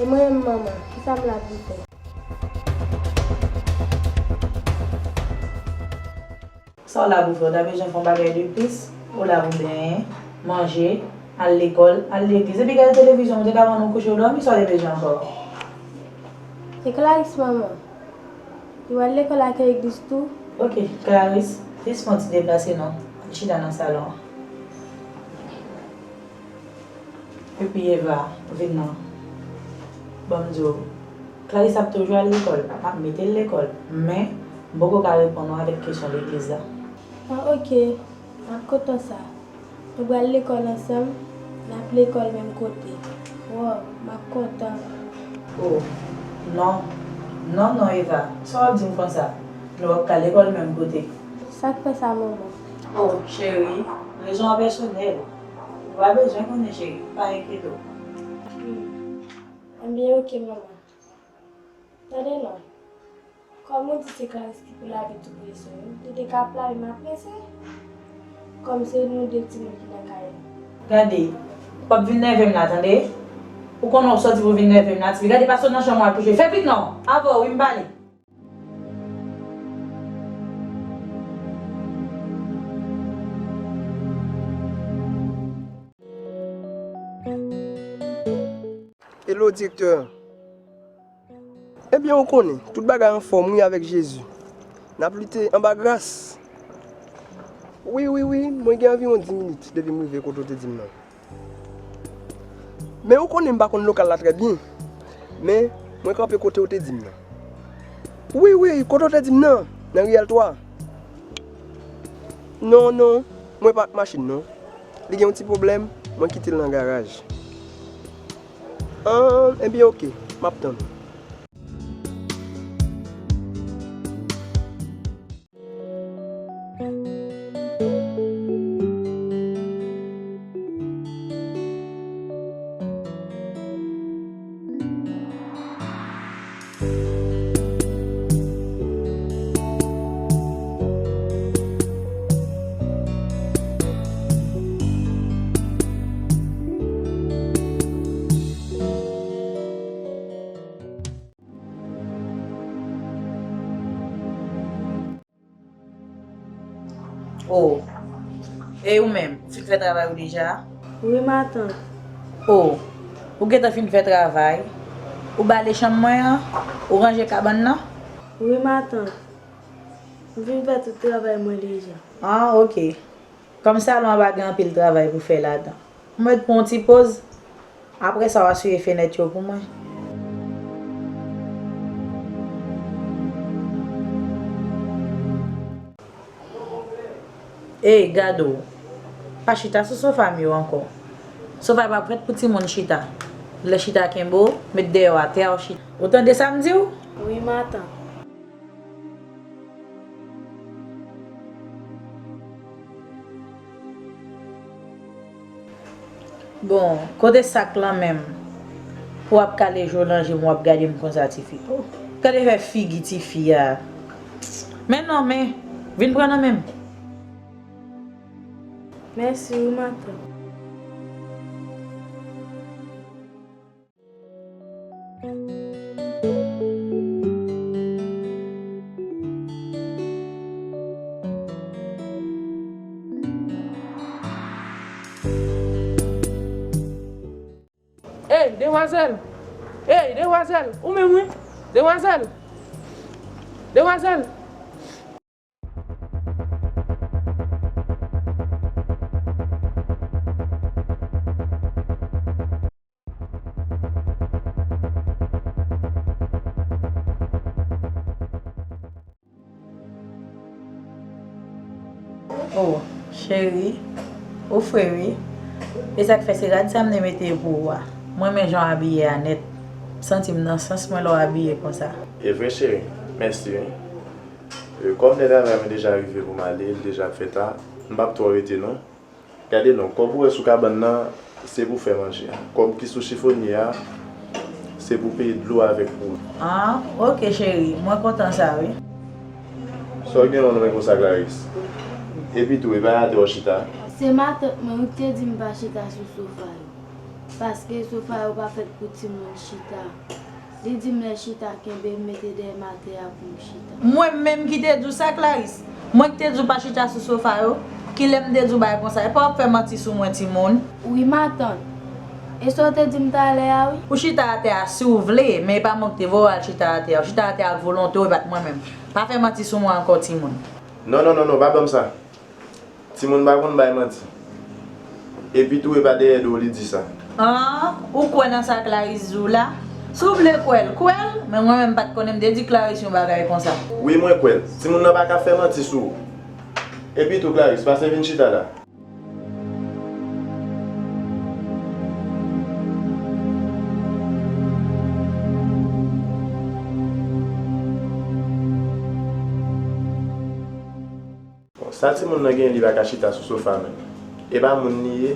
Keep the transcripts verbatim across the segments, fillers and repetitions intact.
E mwen menm manman, kisa m la pou fè? Sa w la pou fè? Ou ta bezwen fè yon bagay de plis? Ou la pou benyen, manje, al lekòl, al legliz. Epi gade televizyon, ou te ka vann ou kouche ou dòmi, sa w te bezwen ankò? E Clarisse manman? Li pral lekòl ak legliz tou? Ok, Clarisse, jis fè yon ti deplase non. Al chita nan salon an. Epi Eva, vin non. Ban m di w, Clarisse ap toujou al lekòl, m ap mete l lekòl, men m poko ka reponn ou avèk kesyon legliz la. Ah, ok, m ap kontan sa. Nou pral lekòl ansanm, n ap lekòl menm kote. Wow, m ap kontan. Oh, non. Non, non, Eva, sa w ap di m konsa? Nou p ap ka lekòl menm kote. Sa k fè sa, manman? Oh, cheri, rezon an pèsonèl. Ou pa bezwen konnen, cheri, pa enkyete w. Hmm. Ebyen, ok, manman. Tande non. Kòm ou di se Clarisse ki pou lave tout vèso yo, li te ka ap lave m ap rense. Kòm se nou de timoun ki nan kay la. Gade, w ap vin nève m la, tande? Ou konnen w sòti pou vin nève m la, tifi. Gade, pase w nan chanm ou al kouche. Fè vit non! Avè w, wi, m pale. Hello, direktè. Ebyen, ou konnen, tout bagay anfòm, wi, avèk Jezi. N ap lite anba gras. Wi, wi, wi, mwen gen anviwon dis minit depi m rive kote w te di m nan. Men ou konnen m pa konn lokal la trè byen. Men mwen kanpe kote w te di m nan. Wi, wi, kote w te di m nan, nan riyèl twa. Non, non, mwen pa ak machin non. Li gen yon ti pwoblèm, mwen kite l nan garaj. An, ebyen, ok, m ap tann ou. Oh. E ou menm, ou fin fè travay ou deja? Wi, matant. Oh. Ou gentan fin fè travay? Ou bale chanm mwen an? Ou ranje kabann nan? Wi, matant. M fin fè tout travay mwen deja. Ah, ok. Kòm salon an pa gen anpil travay pou fè ladan. Mwen pran yon ti poz. Apre sa, w a siye fenèt yo pou mwen. Ey, gade w. Pa chita sou sofa m yo ankò. Sofa yo pa prèt pou timoun chita. Lè chita kenbe w, met dèyè w atè a w chita. Ou tande sa m di w? Wi, matant. Bon, kote sak lan menm? Pou w ap kale je w nan je m, w ap gade m konsa, tifi. Oh, gade fè figi tifi a. Men non, men, vin pran nan men m. Mèsi wi, matant. Ey, demwazèl! Ey, demwazèl! Ou menm wi! Demwazèl! Demwazèl! Oh, cheri, ou fre wi. E sa k fè se rad sa m te mete pou ou a. Mwen renmen jan w abiye a nèt. M santi m nan sans mwen lè w abiye konsa. E vre cheri, mèsi wi. E, kòm lè travay mwen deja rive pou m ale, l deja ap fè ta, m p ap twò rete non. Gade non, kòb ou wè sou kabann nan, se pou fè manje. Kòb ki sou chifonye a, se pou peye dlo avèk kouran. Ah, ok cheri, mwen kontan sa wi. Sa w gen nan men konsa, Clarisse? Epi tou, e pa atè w chita? Se matant mwen wi ki te di m pa chita sou sofa yo. Paske sofa yo pa fèt pou timoun chita. Li di m lè chita kenbe m mete dèyè m atè a pou m chita. Mwen menm ki te di w sa, Clarice? Mwen ki te di w pa chita sou sofa yo? Kilè m te di w bagay konsa? Epa w ap fè manti sou mwen, timoun. Wi, matant. E sa w te di m talè a, wi. Ou chita atè a si w vle, men e pa mwen ki te voye w al chita atè a. Ou chita atè a ak volonte w, e pa t mwen menm. Pa fè manti sou mwen ankò, timoun. Non, non, non, non, pa ban m sa. Timoun pa konn bay manti. Epi tou, e pa dèyè do w li di sa. An, ou kwè nan sa Clarice di w la? Si w vle kwè l, kwè l, men mwen menm m pa t konnen m te di Clarice yon bagay konsa. Wi, mwen kwè l. Timoun nan pa ka fè manti sou ou. Epi tou, Clarice, pase vin chita la. Bon, sa timoun nan genyen, li pa ka chita sou sofa menm. E pa moun li ye.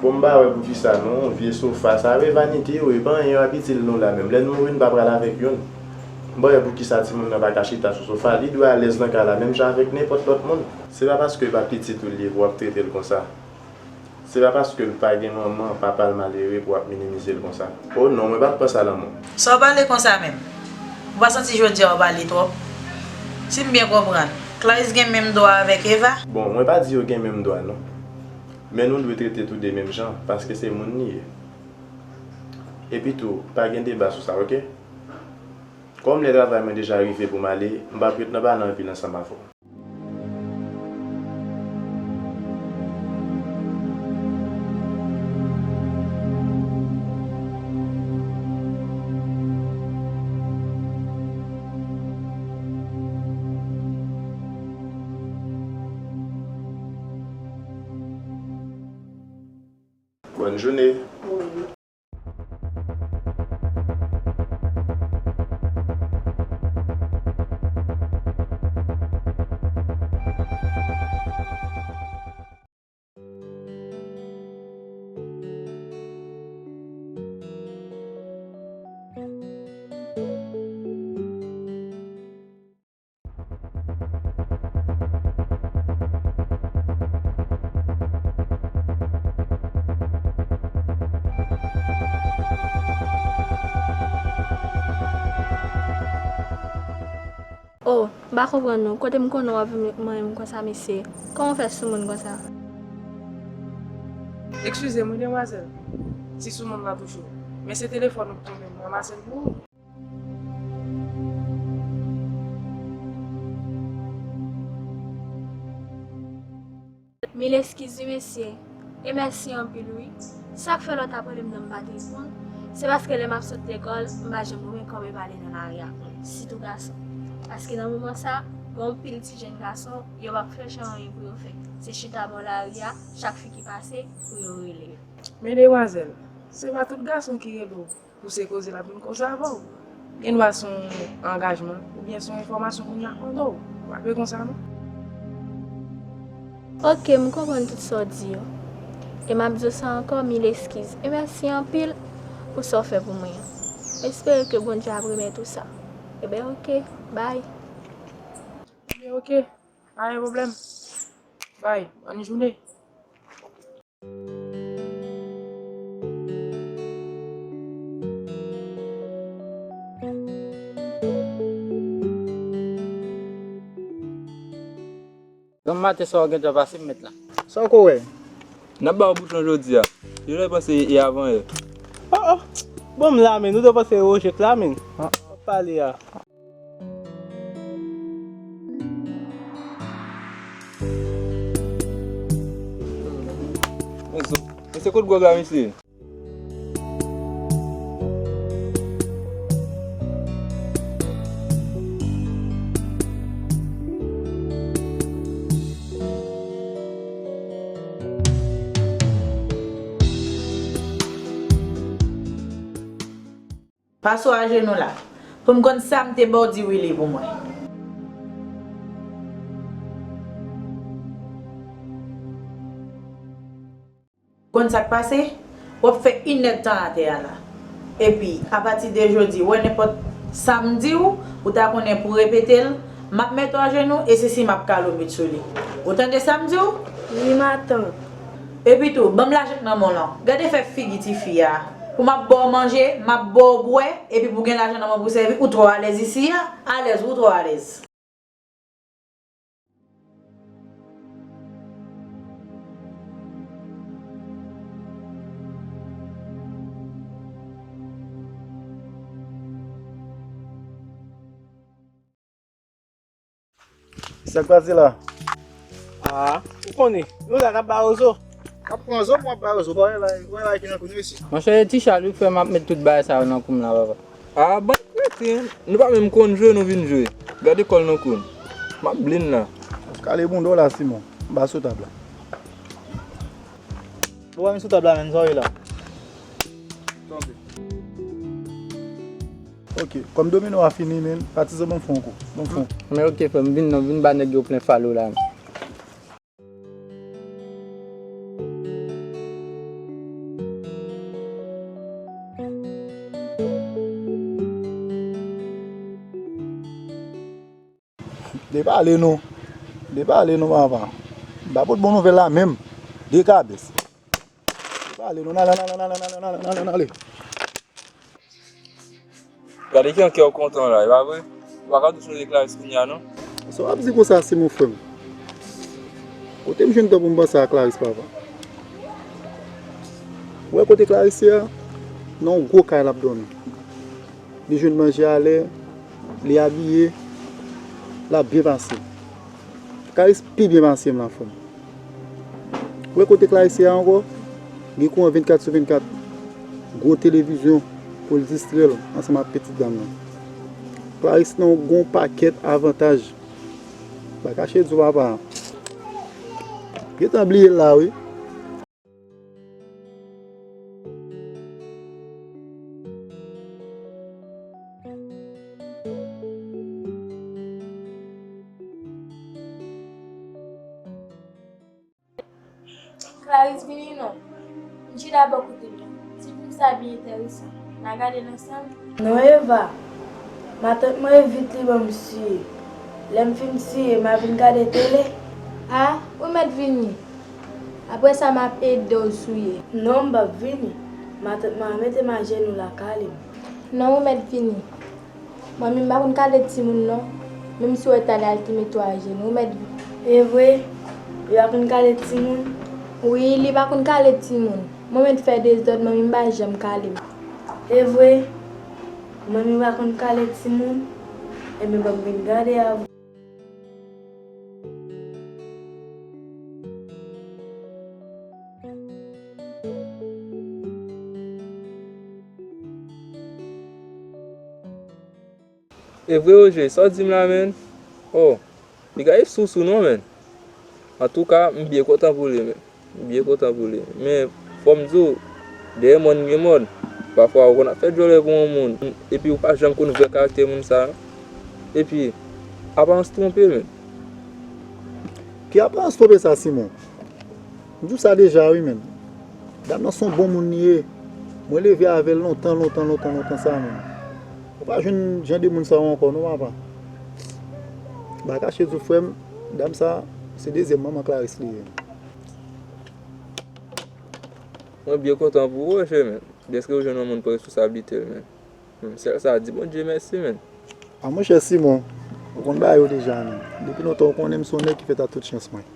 Bon, m pa wè poukisa non, vye sofa, sa vre vanite yo, e pa anyen y ap itil nou la menm. Lè n mouri, n pa pral avèk youn. M pa wè poukisa timoun nan pa ka chita sou sofa. Li dwe alèz nan kay la, menm jan avèk nenpòt lòt moun. Se pa paske e pa pitit ou li ye pou w ap trete l konsa. Se pa paske l pa gen manman, papa l malere pou w ap minimize l konsa. O non, mwen pa t panse a lanmò. Sa w pale konsa menm? Ou pa santi jodi a w pale twòp? Si m byen konprann, Clarice gen menm dwa avèk Eva? Bon, mwen pa di yo gen menm dwa non. Men nou dwe trete toude menm jan, paske se moun li ye. Epi tou, pa gen deba sou sa, oke? Kòm lè travay mwen deja rive pou m ale, m p ap ret nan pale anpil ansanm avè w. Bòn jounen. Oh, m pa konprann non. Kote m konnen w ap vin manyen m konsa, mesye? Kòman w fè sou moun konsa? Eskize m wi, demwazèl. Ti sou moun lan toujou. Men se telefòn ou k tonbe, m ranmase l pou ou. Mil eskiz wi mesye, e mèsi anpil wi. Sa k fè lè w t ap rele m nan m pa t reponn, se paske lè m ap sot lekòl, m pa janm renmen kanpe pale nan lari ak moun, sitou gason. Paske nan moman sa, gen yon pil ti jèn gason, yo p ap chèche anyen pou yo fè. Se chita bò lari a, chak fi ki pase, pou yo rele yo. Men demwazèl, se pa tout gason ki rele w. Pouse koze l ap vin koze avè w. Gen dwa se yon angajman oubyen se yon enfòmasyon moun nan mande w. W ap reponn sa non. Oke, m konprann tout sa w di yo. E m ap di w sa ankò, mil eskiz. E mèsi anpil pou sa w fè pou mwen an. M espere ke Bondye ap remèt ou sa. Eben, oke, bay. Eben, oke, pa gen pwoblèm. Bay, bòn jounen. Granm maten sa w gentan pase m mèt la. Sa w ko wè? N ap ba w bouchon jodi a. Kilè w panse e avan yè? Oh, oh. Bon, m la, men. Ou te panse e Roger k la, men? W ap pale a. Mesye, kot gwòg la, mesye? Pase w ajenou la, pou m konn sa m te ba w di Willy pou mwen. Konn sa k pase? W ap fè inèdtan atè a la. Epi, apati de jodi, w wè nenpòt sa m di w, ou ta konnen pou repete l, m ap mete w ajenou e se si m ap kalomit sou li. Ou tande sa m di w? Wi, matant. Epi tou, ban m lajan k nan men w lan. Gade fè figi tifi a. Pou m ap ba w manje, m ap ba w bwè, epi pou gen lajan nan men w pou sèvi, ou twò alèz isi a. Alèz, ou twò alèz. Sa k pase la? Ah, ou konnen, nou la n ap bawozo. N ap pran zo pou n ap bawozo. Bon, wè la, wè la ki nan kou nou isi. Monchè, e ti Chal wi k fè m ap met tout bagay sa yo nan kou m la, papa. Ah, bann kreten, nou pa menm konn jwe, nou vin jwe. Gade kòl nan kou n. M ap bli'n la. Kale bounda w la, Simon. M pa sou tab la. Ou pa menm sou tab la, menm sa w ye la. Tonbe. Ok, kòm domino a fini, men, patizan ban m fè yon kou. Ban m fè yon kou. Men ok, frè m, vin non, vin ba nèg yo plen falo la. Depale non. Depale non, papa. M pa pot bon nouvèl la menm. Dekabès. Depale non, n ale, n ale, n ale, n ale, n ale, n ale, n ale. Gade jan kè w kontan la, e pa vre? Ou pa ka tou sonje Clarisse kounye a, non? Sa w ap di konsa, Simon, frè m? Kote m jwenn tan pou m panse a Clarisse, papa? Ou wè kote Clarisse ye a? Nan yon gwo kay l ap dòmi. Li jwenn manje alè, li abiye, l ap byen pase. Clarisse pi byen pase m la, frè m. Ou wè kote Clarisse ye a ankò? Gen kouran vennkat sou vennkat. Gwo televizyon pou l distrè l ansanm ak pitit dam nan. Clarisse nan yon pakèt avantaj. Pa kache di w papa. Gentan bliye l la wi. Clarisse, vini non. Vin chita bò kote m. Ti fim sa byen enteresan. N a gade l ansanm. Non, Eva. Matant mwen evit li ban m siye. Lè m fin siye, m a vin gade tele. A, ou mèt vini. Apre sa, m ap ede w souye. Non, m p ap vini. Matant mwen a mete m ajenou la, kale m. Non, ou mèt vini. Manmi, m pa konn kale timoun non. Menm si w wè Tania, l te mete w ajenou, ou mèt vini. E vre? Li pa konn kale timoun? Wi, li pa konn kale timoun. Mwen mèt fè dezòd, manmi m pa janm kale m. E vre? Manmi pa konn kale timoun? Enben, ban m vin gade avè w. E vre, Roger, sa w di m la, menn? Oh, piga e sousou non, menn. Antouka, m byen kontan pou li, menn. M byen kontan pou li. Men, fò m di w, dèyè mòn gen mòn. Pafwa, ou konn ap fè djòlè pou yon moun, epi ou pa janm konn vrè karaktè moun sa a. Epi, aparans twonpe, menn. Ki aparans twonpe sa, Simon? M di w sa deja wi, menn. Dam nan se yon bon moun li ye. Mwen leve avè l lontan, lontan, lontan, lontan sa, menn. Ou pa jwenn jan de moun sa yo ankò non, papa. M pa kache di w, frè m, dam sa, se dezyèm manman Clarisse li ye. Mwen byen kontan pou ou, Roger, menn. Dèske ou jwenn yon moun pou responsablite l, menn. Hmm, sèl sa, di Bondye mèsi, menn. A, monchè Simon, ou konn bagay yo deja, menn. Depi lontan, ou konnen m se yon nèg ki fèt a tout chans mwen.